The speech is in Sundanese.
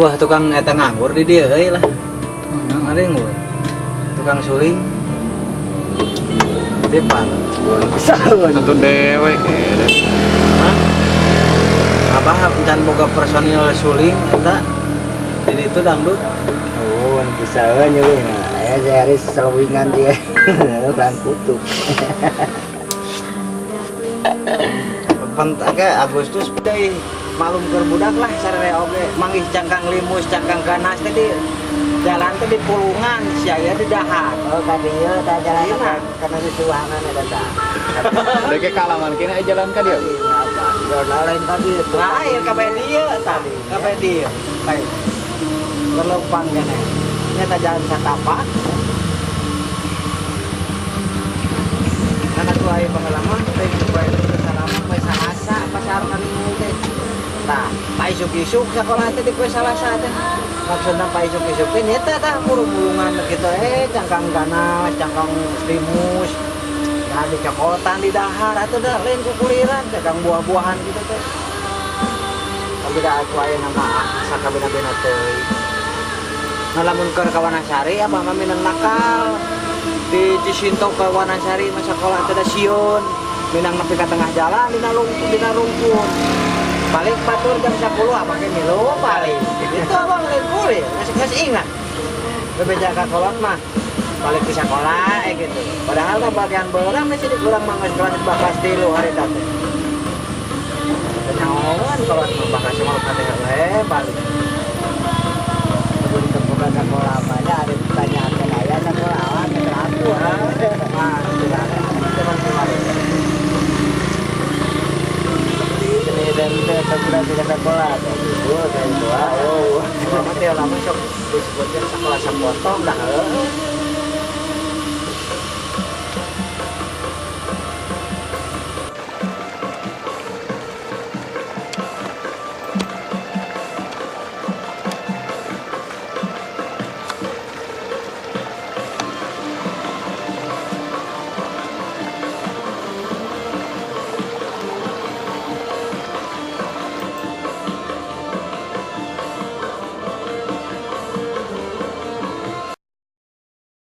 Wah, tukang eta nganggur di dieu euy lah. Ada yang nganggur. Tukang suling. Depan. Satu dewe kere. Hah? Abah can boga personil suling eta. Di ditu dangdut. Oh, bisa nyuling. Aya sehari selewingan dia. Urang kutub. Pentake Agustus deui malum keur budak lah sarere oge manggih cangkang limus cangkang ganas teh di jalan teh di pulungan sia di dahar. Oh, kadieu tah jalan Iya. kana susuhanan eta tah. Deke kalaman kena jalan ka dia. Jona lain ka dieu. Lain kabeh dieu tah, kabeh dieu. Baik. Berlempang kene. Nyata jalan satapak. Karena tuh aya pengalaman teh poe salama poe Salasa pasar kanu teh. Tah, paisuk-isuk sekolah teh di poe Salasa teh. Maksudna paisuk-isuk teh nyata tah mulung-mulungan kitu cangkang ganas, cangkang limus. Nah, dicokotan di dahar atuh dah lain kukuliran cangkang buah-buahan gitu teh. Tapi dah atuh aya nama sakabina-bina teuing. Nah, lamun keur ka Wanasari abah mah minang nakal. Di Cisinto ke Wanasari mah sekolah teh da sieun. Minang nepi ka tengah jalan dina lungkut dina rungkut. Balik batur jam 10 abah ge milu balik. Itu abah lain kulir, geus ingat. Bebeja ka kolot mah balik ke sekolah gitu. Padahal mah bagian beurang geus di kurang mah geus kelas bakas 3 harita teh. Nyaoan kolot mah bakas mah ka teh we balik. Sebelum terbuka sekolah banyak ada pertanyaan ke saya sekolah awak ke aku. Nah, tidak ada teman kemarin. Ini dan sekolah tidak sekolah, ibu dan tua. Oh, lama teh lama sok disebutnya sekolah sepotong dah.